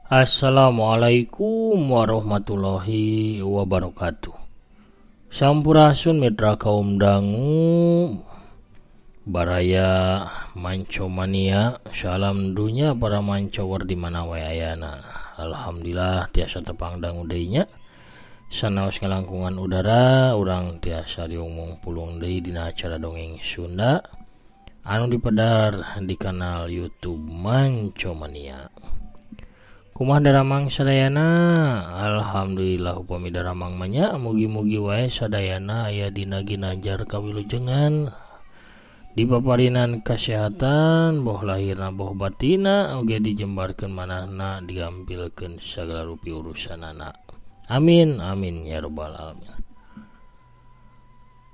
Assalamualaikum warahmatullahi wabarakatuh. Sampurasun mitra kaum dangu baraya mancomania, salam dunya para mancower di mana wae ayana. Alhamdulillah tiasa tepang dangu deui nya. Sanaos ngalangkungan udara urang tiasa diomong pulung deui dina acara dongeng Sunda anu dipedar di kanal YouTube Mancomania. Kumaha daramang sadayana? Alhamdulillah upami daramang mah nya, mugi-mugi wae sadayana aya dina ginanjar kawilujengan, dipaparinan kasehatan boh lahirna boh batina, oge dijembarkeun manahna digampilkeun sagala rupi urusanana. Amin amin ya rabbal alamin.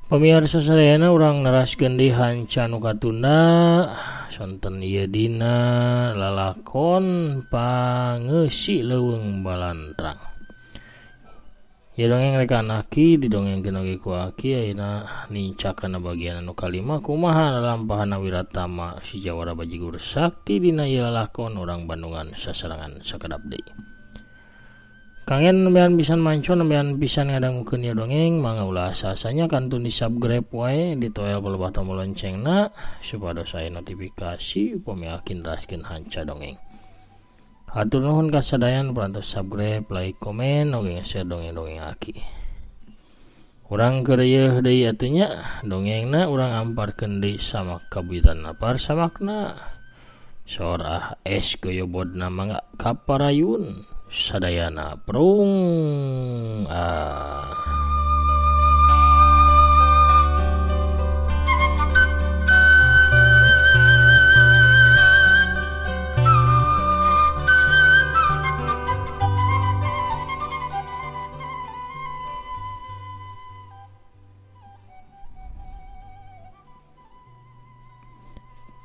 Pamiarsa sadayana urang neraskeun deui hanca nu katunda sonten ieu dina lalakon Pangeusi Leuweung Balantrang. Ieu dongeng rekan aki didongengkeun oge ku aki ayeuna nincak kana bagian anu kalima kumaha lalampahana Wiratama si jawara bajigur sakti dina ieu lalakon urang Bandungan sasarengan sakedap deui. Kangen nembean pisan manco nembean pisan ngadangukeun ieu dongeng mangga ulah asa-asanya kantun di subscribe wae ditoel balebah tombol loncengna supados aya notifikasi upami akin raskeun hanca dongeng. Hatur nuhun ka sadayana parantos subscribe, like, komen oge share dongeng-dongeng aki. Urang keur yeuh deui atuh nya dongengna urang amparkeun deui sama kabuyutan parsamakna. Sorah es goyobodna mangga kaparayun sadayana prung ah.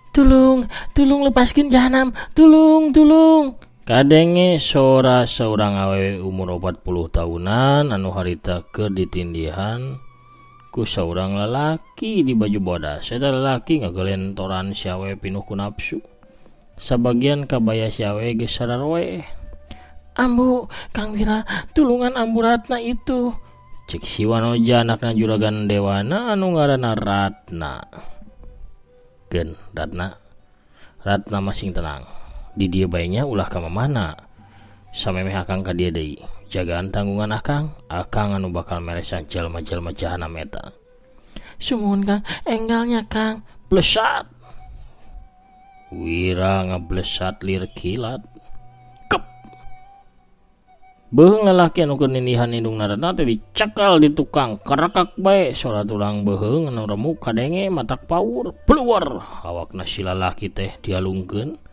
Tulung, tulung lepaskeun jahanam, tulung, tulung. Kadenge sora saurang awewe umur 40 tahunan anu harita keur ditindihan ku saurang lalaki di baju bodas. Eta lalaki ngagelentoran si awewe pinuh ku nafsu. Sabagian kabaya si awewe geus sararoe. Ambu, Kang Wira, tulungan Ambu Ratna itu. Cek si Wanoja anakna juragan dewana anu ngaranna Ratna. Geun Ratna, Ratna masing tenang. Di dieu bae nya ulah ka mamana. Samemeh akang ka dieu deui. Jagaan tanggungan akang, akang anu bakal meresan jalma-jalma jahanam eta. Sumuhun Kang, enggalnya Kang. Blesat. Wira ngablesat lir kilat. Kep. Beuheung lalaki anu keur nindihan indungna Ratna teh dicekal di tukang kerekak bae sora tulang beuheung anu remuk kadenge matak paur. Peluar awakna si lalaki teh dialungkeun.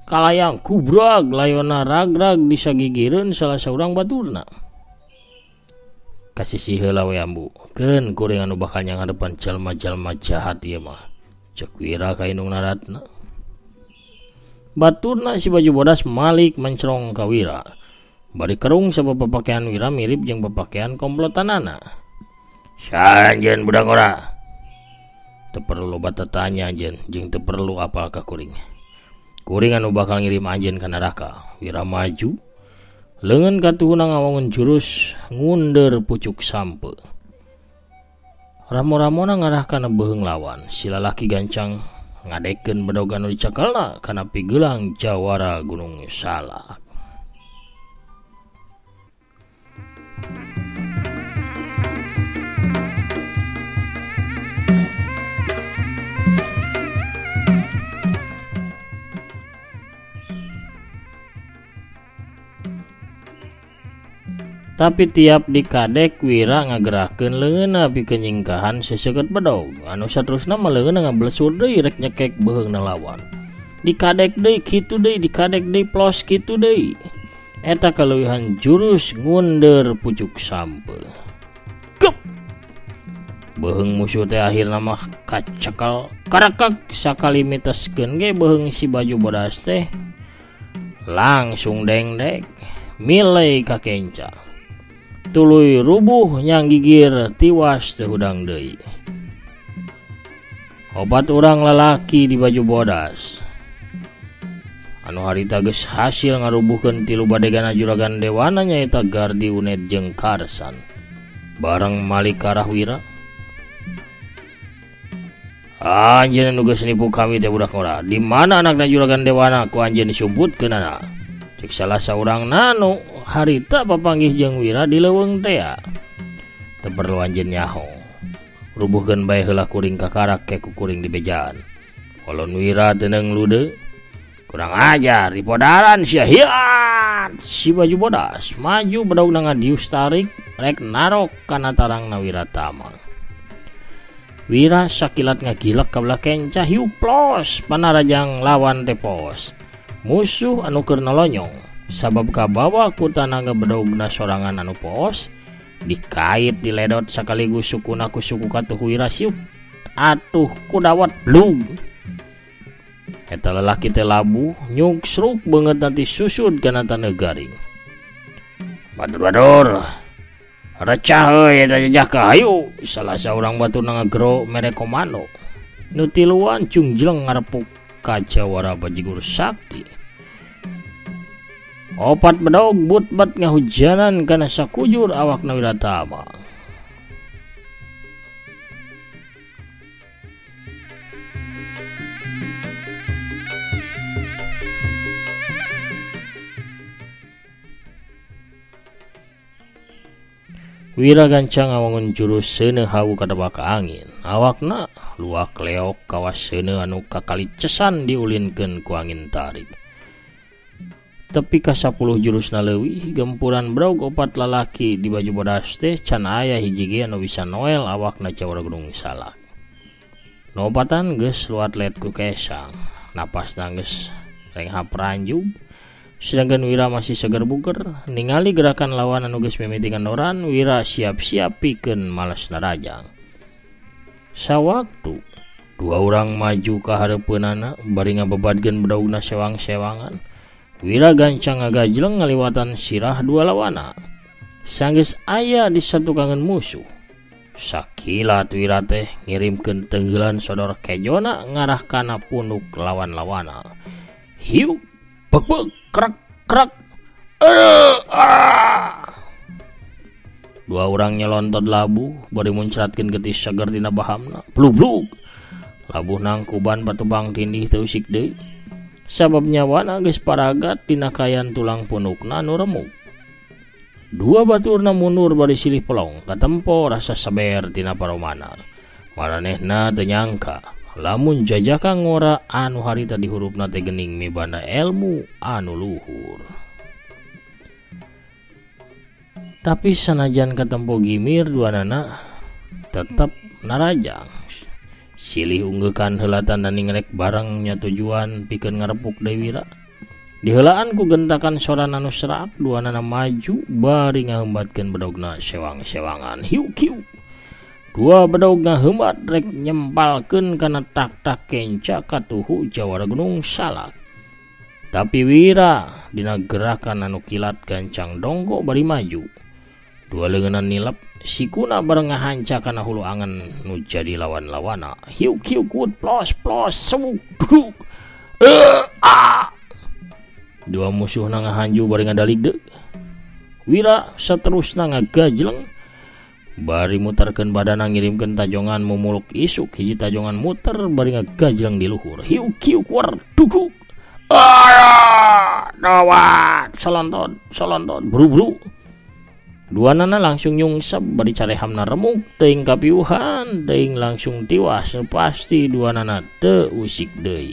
Kalayang kubrag layona ragrag disagigireun salah saurang baturna. Kasisi heula we ambu. Keun kuring anu bakal nyanghadepan jalma-jalma jahat ieu mah. Cek Wira ka indungna Ratna. Baturna si baju bodas malik mencrong ka Wira. Bari kerung sabab papakaian Wira mirip jeung papakaian komplotanana. Sanjeun budak ora. Teu perlu loba tatanya anjeun jeung teu perlu apal ka kuring. Kuring anu bakal ngirim anjeun ka neraka. Wira maju, leungeun katuhuna ngawangun jurus ngunder pucuk sampe. Ramo-ramona ngarah kana beuheung lawan. Si lalaki gancang ngadekeun bedog anu dicakelna kana pigelang jawara Gunung Salak. Tapi tiap dikadek Wira ngagerakeun leungeunna pikeun nyingkahan seseukeut bedog. Anu saterusna mah leungeunna ngablesur deui rek nyekek beuheungna lawan. Dikadek deui kitu deui, dikadek deui plos kitu deui. Eta kaleuwihan jurus ngunder pucuk sampe. Kep. Beuheung musuh teh akhirna mah kacekal karakak sakali miteskeun ge beuheung si baju bodas teh langsung dengdek milai ka kenca. Tuluy rubuh nyang gigir tiwas teu hudang deui. Obat urang lalaki di baju bodas. Anu harita geus hasil ngarubuhkeun tilu badegana Juragan Dewana nyaeta Gardi, Uned jeung Karsan. Bareng malik ka arah Wira. Anjeun nu geus nipu kami teh budak ngora. Di mana anakna Juragan Dewana ku anjeun disumputkeunana? Cek salah saurang nanu harita papanggih jeung Wira di leuweung tea. Teu perlu anjeun nyaho. Rubuhkeun bae heula kuring kakarak ke ku kuring di bejaan. Kolon Wira teu lude. Kurang ajar di podaran sia hiat. Si baju bodas maju bedogna ngadius tarik rek narok kana tarangna Wiratama. Wira sakilat ngagilek ka belah kenca hiu plos panarajang lawan tepos. Musuh anu keur nolonyong sabab kabawa ku tanaga bedogna sorangan anu poos dikait diledot sakaligus sukuna ku suku katuh Wira siuk atuh ku dawat blug. Eta lelaki teh labuh nyuksruk beungeut nanti susud kana taneuh garing. Badur-badur recah euy eta jejaka hayu salah saurang batur ngagero mere komando. Nu tiluan cungjleng ngarepuk ka jawara bajigur sakti. Opat bedog but-bat ngahujanan kana sakujur awakna Wiratama. Wira gancang ngawangun jurus seuneu hawu kadebak angin. Awakna luak leok kawas seuneu anu kakalicesan diulinkeun ku angin tarik. Tepi ka 10 jurusna leuwih gempuran brog opat lalaki di baju bodas teh can aya hiji ge anu bisa noel awakna jawara Gunung Salak. Nu opatan geus luat-let ku kesang, napasna geus renghap ranjug. Sedangkan Wira masih seger buger, ningali gerakan lawan anu geus mimiti ngandoran, Wira siap-siap pikeun males narajang. Sawaktu dua urang maju ka hareupeunana bari ngabebadkeun bedogna sewang-sewangan. Wira gancang ngagajleng ngaliwatan sirah dua lawana. Sanggeus aya di satukangan musuh. Sakilat Wira teh ngirimkeun tenggelan sodor kejona ngarah kana punuk lawan-lawana. Hiu bek-bek krek krek. Dua urang nyelontot labuh bari muncratkeun getih seger tina bahamna. Blug-blug. Labuh nangkuban patubang tindih teu usik deui. Sabab nyawana geus paragat tina kayan tulang punukna anu remuk. Dua baturna mundur bari silih pelong katempo rasa saber tina paromana. Maranehna teu nyangka lamun jajaka ngora anu harita dihurupna teh geuning mibanda elmu anu luhur. Tapi sanajan katempo gimir duanana tetep narajang. Silih unggeukan heula tanda ningrek barengnya tujuan pikeun ngarepuk deui Wira. Diheulaan ku gentakan soran anu serak duanana maju bari ngahembatkeun bedogna sewang-sewangan. Hiu kiu. Dua bedog ngahembat rek nyempalkeun kana tak-tak kenca katuhu jawara Gunung Salak. Tapi Wira dina gerakan anu kilat gancang dongko bari maju. Dua leungeunna nilep sikuna bareng ngahanca kana hulu angen nu jadi lawan-lawana. Hiu kiu kut plos plos sewuk duduk. Dua musuhna ngahanju bari ngadaligdeuk. Wira saterusna ngagajleng bari muterkeun badana ngirimkeun tajongan mumuluk isuk hiji tajongan muter bari ngagajleng di luhur. Hiu kiu kuar duduk. Dawat salonton salonton buru-buru. Dua nana langsung nyungsep bari carehamna remuk teuing kapiuhan teuing langsung tiwas pasti dua nana teu usik deui.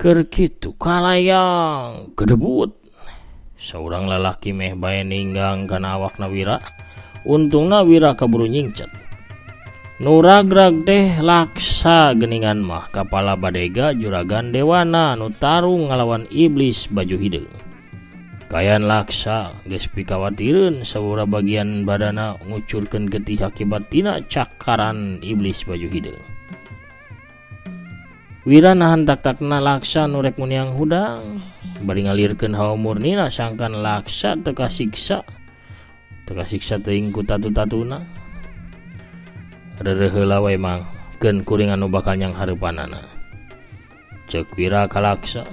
Keur kitu kalayang gedebut. Saurang lalaki meh bae ninggang kana awakna Wira. Untungna Wira kaburu nyingcet. Nu ragrag teh laksa geuningan mah kapala badega Juragan Dewana nu tarung ngalawan iblis baju hideung. Kayan laksa geus pikawatireun saurang bagian badana ngucurkeun getih akibat tina cakaran iblis baju hideung. Wira nahan tak-takna Laksa nu rek muniang hudang bari ngalirkeun hawa murnina sangkan Laksa teu kasiksa teuing ku tatu-tatuna. Reureuh heula we mang keun kuring anu bakal nyang hareupanana. Ceuk Wira ka Laksa.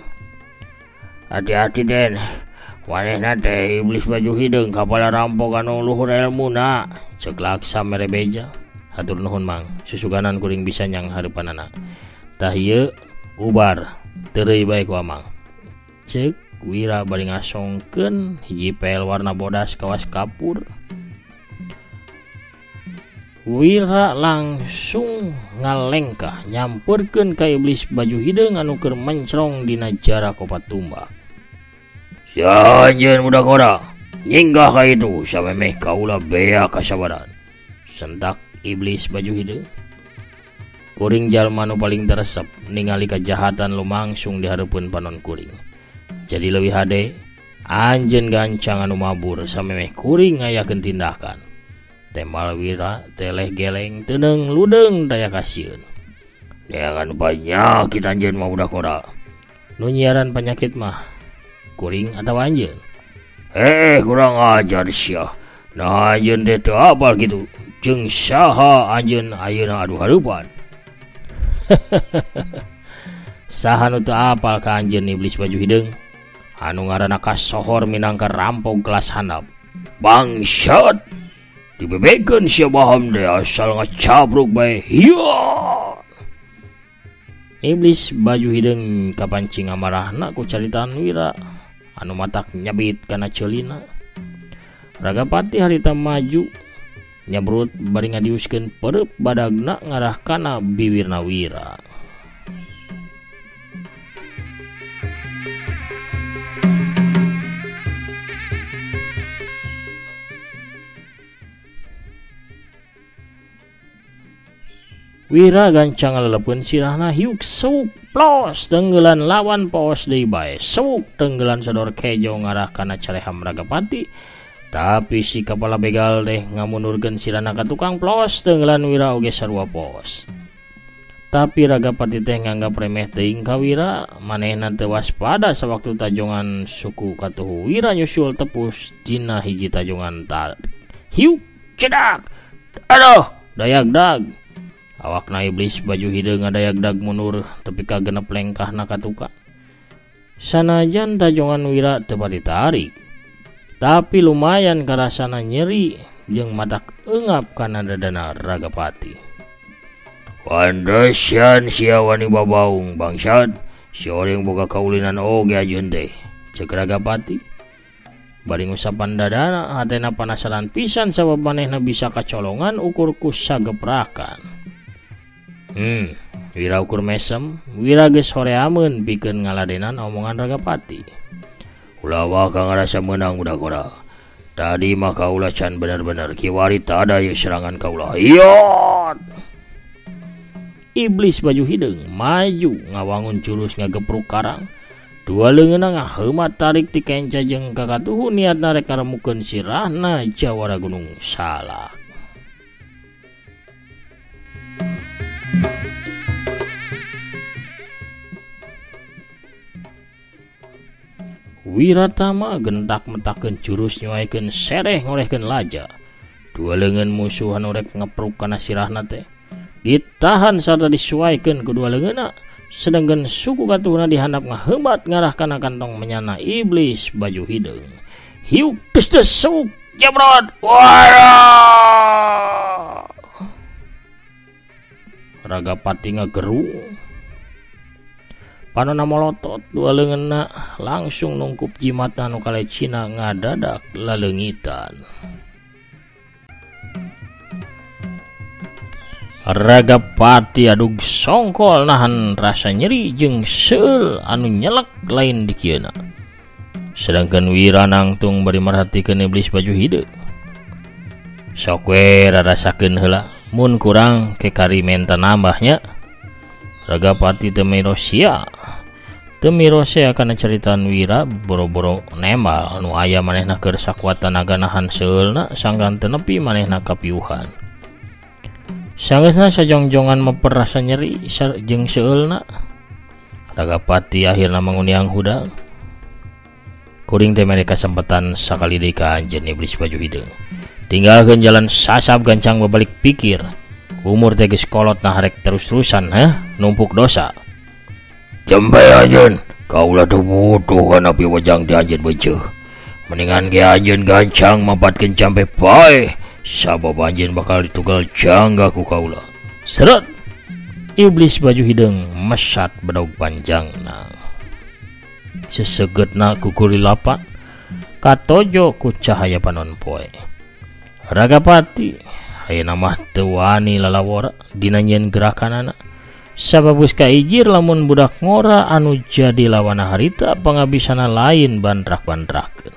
Hati-hati Den, manehna teh iblis baju hideung kapala rampok anu luhur elmuna. Ceuk Laksa mere beja. Hatur nuhun mang, susuganan kuring bisa nyang hareupanana. Tah ieu ubar teureui bae ku amang. Ceuk Wira bari ngasongkeun hiji pel warna bodas kawas kapur. Wira langsung ngalengkah nyamperkeun ka iblis baju hideung anu keur mencrong dina jarak opat tumbak. Sia anjeun budak ora, nyinggah ka itu samemeh kaula bea kasabaran. Sentak iblis baju hideung. Kuring jalma nu paling teresep ningali kajahatan lumangsung di hareupeun panon kuring. Jadi leuwih hade anjeun gancang anu mabur samemeh kuring ngayakeun tindakan. Tembal Wira teleh geleng teuneng ludeung daya kasieun. Neangan panyakit anjeun mah budak ora. Nu nyiaran panyakit mah kuring atawa anjeun? Kurang ajar sia. Nah anjeun teh teu apal kitu. Jeung saha anjeun ayeuna adu hareupan? Saha nu teu apal ka anjeun iblis baju hideung anu ngaranna kasohor minangka rampok kelas handap. Bangsat! Dibebekeun sia baham teh asal ngacabruk bae. Hiya! Iblis baju hideung kapancing amarahna ku caritaan Wira anu matak nyabit kana ceulina. Ragapati harita maju nyabrut bari ngadiuskeun pereup badagna ngarah kana biwirna Wira. Wira gancang ngalelepeun sirahna hiuk sewuk plos tenggelan lawan poos deui bae. Sewuk tenggelan sodor kejo ngarah kana careham Ragapati. Tapi si kepala begal deh ngamundurkeun sirahna ka tukang plos tenggelan Wira oge sarua poos. Tapi Ragapati teh nganggap remeh teuing ka Wira, manehna teu waspada sawaktu tajongan suku katuhu Wira nyusul tepus dina hiji tajongan hiuk cedak. Aduh, dayagdag. Awakna iblis baju hideung ngadayagdag mundur tepi ka genep lengkahna ka tukang. Sanajan tajongan Wira teu bari tarik, tapi lumayan karasana nyeri jeung matak eungap kana dadana Ragapati. Pandesian sia wani babaung bangsat, si oring boga kaulinan oge ajeun teh. Ceuk Ragapati. Bari ngusapan dadana hatena panasaran pisan sabab manehna bisa kacolongan ukur ku sageprakan. Wira ukur mesem, Wira geus horeameun pikeun ngaladenan omongan Ragapati. Ulah waka ngarasa meunang budak ora. Tadi mah kaula can bener-bener kiwari tada ieu serangan kaula. Hiot! Iblis baju hideung maju ngawangun jurus ngagepruk karang. Dua leungeunna ngaheumat tarik ti kenca jeung kakatuhu niatna rek ngaremukeun sirahna jawara Gunung Salak. Wiratama gentak metakeun jurus nyuaikeun sereh ngorehkeun laja. Dua leungeun musuh anu rek ngepruk kana sirahna teh ditahan sarta disuaikeun ku dua leungeunna, sedangkan suku katuhna dihandap ngaheumat ngarah kana kantong menyana iblis baju hideung. Hiuk geus teh sewuk jebrot. Wah! Ragapati ngagerung. Panona molotot dua leungeunna langsung nungkup jimatna nu kalecina ngadadak laleungitan. Ragapati adug songkol nahan rasa nyeri jeung seul anu nyelek lain dikieuna. Sedangkan Wira nangtung bari merhatikeun iblis baju hideung. Sok we rarasakeun heula, mun kurang ke kari menta nambahnya. Ragapati teu mirosia kana caritaan Wira boro-boro nembal nu aya manehna keur sakuat tanaga nahan seulna sangkan teu nepi manehna kapiuhan. Sanggeusna sajongjongan meper rasa nyeri jeung seulna. Ragapati akhirna manguniang hudang. Kuring teh mere kasempatan sakali deui ka anjeun iblis baju hideung. Tinggalkeun jalan sasab gancang babalik pikir. Umur teh geus kolot nah rek terus-terusan heh numpuk dosa. Jampe anjeun, kaula teu butuh kana piwejang ti anjeun beuceuh. Mendingan ge anjeun gancang mampatkeun campe paeh, sabab anjeun bakal ditugal jangga ku kaula. Seret. Iblis baju hideung mesat bedog panjangna. Sesegetna kukulilapan katojo ku cahaya panon poe. Ragapati ayeuna mah teu wani lalawora dina nyieun gerakanana. Sabab geus kaijir lamun budak ngora anu jadi lawana harita pangabisana lain bantrak-bantrakeun.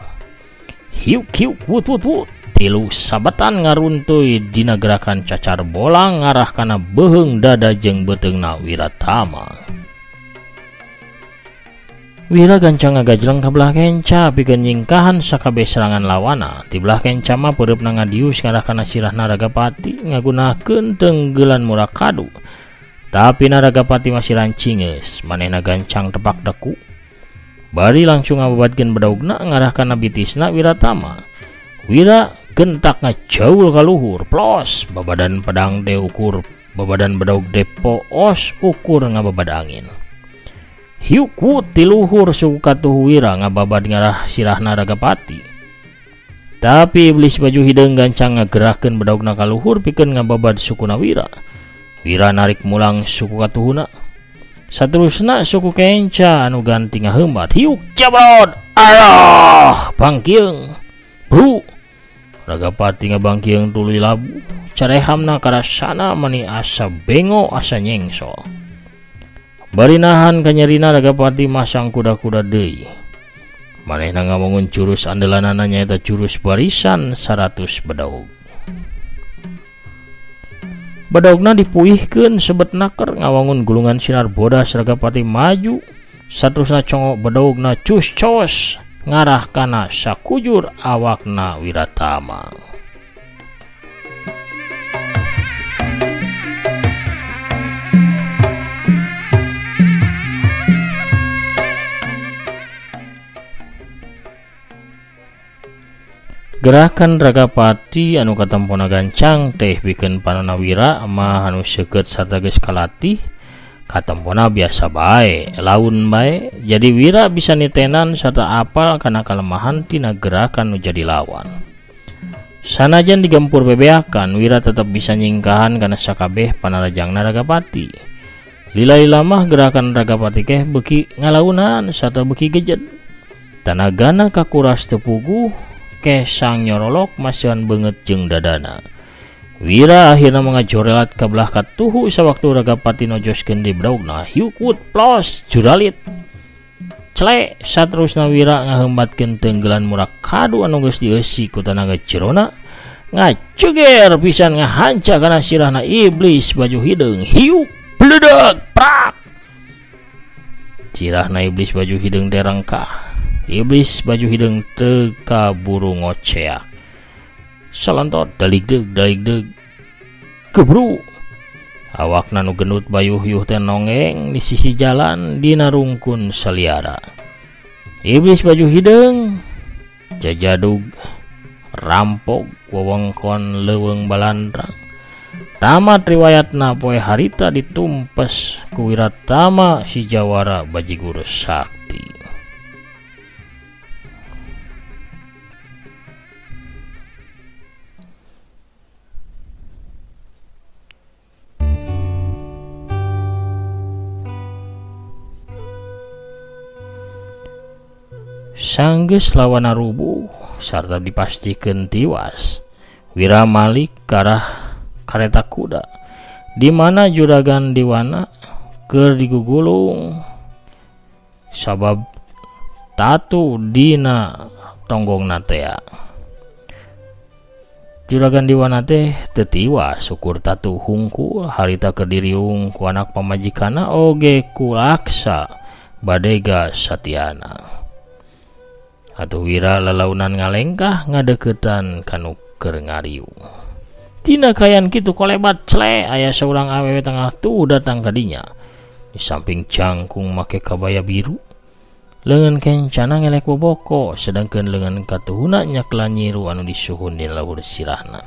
Hiuk hiuk wut wut wut tilu sabetan ngaruntuy dina gerakan cacar bolang ngarah kana beuheung dada jeung beuteungna Wiratama. Wira gancang ngagajleng ka belah kenca pikeun nyingkahan sakabeh serangan lawana. Ti belah kenca mah peureupna ngadius ngarah kana sirahna Ragapati ngagunakeun tenggelan murakadu. Tapi Ragapati masih rancingeus, manehna gancang tepak deku. Bari langsung ngababatkeun bedaugna ngarah kana bitisna Wiratama. Wira gentak ngajaul ka luhur, plos babadan pedang teh ukur, babadan bedaug teh poos ukur ngababad angin. Hiuk wut ti luhur suku katuh Wira ngababad ngarah sirahna Ragapati. Tapi iblis baju hideung gancang ngagerakeun bedaugna ka luhur pikeun ngababad sukuna Wira. Wira narik mulang suku katuhuna. Saterusna suku kenca anu ganti ngaheumbat. Hiuk jabrod. Aroh bangkieung. Bru. Ragapati ngabangkieung tuluy labu. Carehamna karasana mani asa bengo asa nyengsol. Bari nahan kanyerina Ragapati masang kuda-kuda deui. Manehna ngawangun jurus andelanana nyaeta jurus barisan 100 bedaug. Bedaugna dipuihkeun sebet naker ngawangun gulungan sinar bodas Ragapati maju. Saterusna congok bedaugna cus cos ngarah kana sakujur awakna Wiratama. Gerakan Ragapati anu katempona gancang teh bikeun panona Wira mah anu seukeut sarta geus kalatih katempona biasa bae, laun bae. Jadi Wira bisa nitenan sarta apal kana kalemahan tina gerakan nu jadi lawan. Sanajan digempur bebeakan, Wira tetep bisa nyingkahan kana sakabeh panarajangna Ragapati. Lila-lila mah gerakan Ragapati keh beuki ngalaunan sarta beuki gejed. Tanagana kakuras teu puguh, kesang nyorolok masihan beungeut jeung dadana. Wira akhirna mengajorelat ka belah katuhu sawaktu Ragapati nojoskeun di bedaugna. Hiuk wut plos juralit. Cele saterusna Wira ngaheumbatkeun tenggelan murakadu anu geus dieusi ku tanaga jerona. Ngacuger pisan ngahanca kana sirahna iblis baju hideung. Hiuk bleudeg prak. Sirahna iblis baju hideung teh rengkah. Iblis baju hideung teu kaburu ngoceak. Salontot daligdeug daligdeug gebru. Awakna nu gendut bayuh-yuh teh nongeng di sisi jalan dina rungkun saliara. Iblis baju hideung jajadug rampok wewengkon leuweung balandrang. Tamat riwayatna poe harita ditumpes ku Wiratama si jawara bajigur sakti. Sanggeus lawana rubuh sarta dipastikeun tiwas, Wira malik karah kareta kuda di mana juragan Diwana keur digugulung sabab tatu dina tonggongna tea. Juragan Diwana teh teu tiwas syukur tatu hungkul harita keur diriung ku anak pamajikanna oge ku laksa badega Satyana. Atuh Wira lalaunan ngalengkah ngadeukeutan kanu keur ngariung. Tina kayan kitu kolebat cele aya saurang awewe tengah tuh datang ka dinya. Di samping jangkung make kabaya biru. Leungeun kencana ngelek boboko sedangkeun leungeun katuhuna nyakla nyiru anu disuhun dina leuweung sirahna.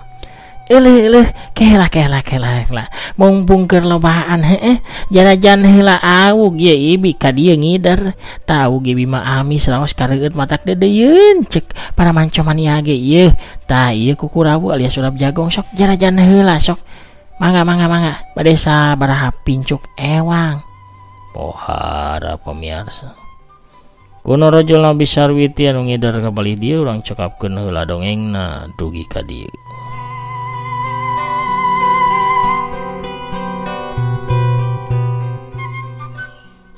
Eleh eleh kela kela kela kela mungpung keur lobaan heeh jarajan heula awug ye ibi ka dieu ngider tau ge bima amis raos kareueut matak deudeuyeun cek para mancomania ge ieu tah ieu kukurawu alias urap jagong sok jarajan heula sok mangga mangga mangga bade sabaraha pincuk ewang pohara pamiarsa kuno rojol Nabi Sarwiti anu ngider ka balih dieu urang cekapkeun heula dongengna dugi ka dieu.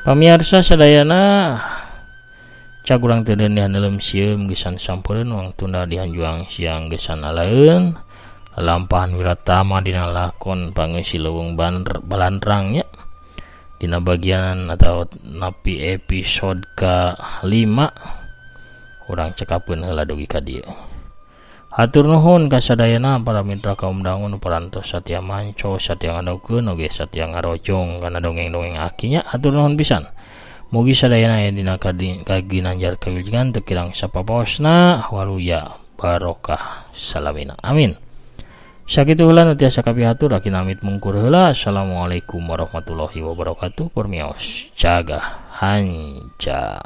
Pamiarsa sadayana cag urang teu dihaneuleum sieum gesan sampereun wangtuna dihanjuang siang gesan alaeun lampahan wiratama dina lakon pangeusi leuweung balandrang nya dina bagian atau napi episode ka-5 urang cekapkeun heula dugi ka dieu. Hatur nuhun ka sadayana para mitra kaum dangun parantos satia manco satia ngadokeun oge satia ngarojong kana dongeng-dongeng akinya hatur nuhun pisan. Mugi sadayana aya dina kaginanjar kawilujengan teu kirang sapapaosna waruya barokah salamina. Amin. Sakitu heula nu tiasa kapihatur aki namit mungkur heula. Assalamualaikum warahmatullahi wabarakatuh. Permios jaga hanca.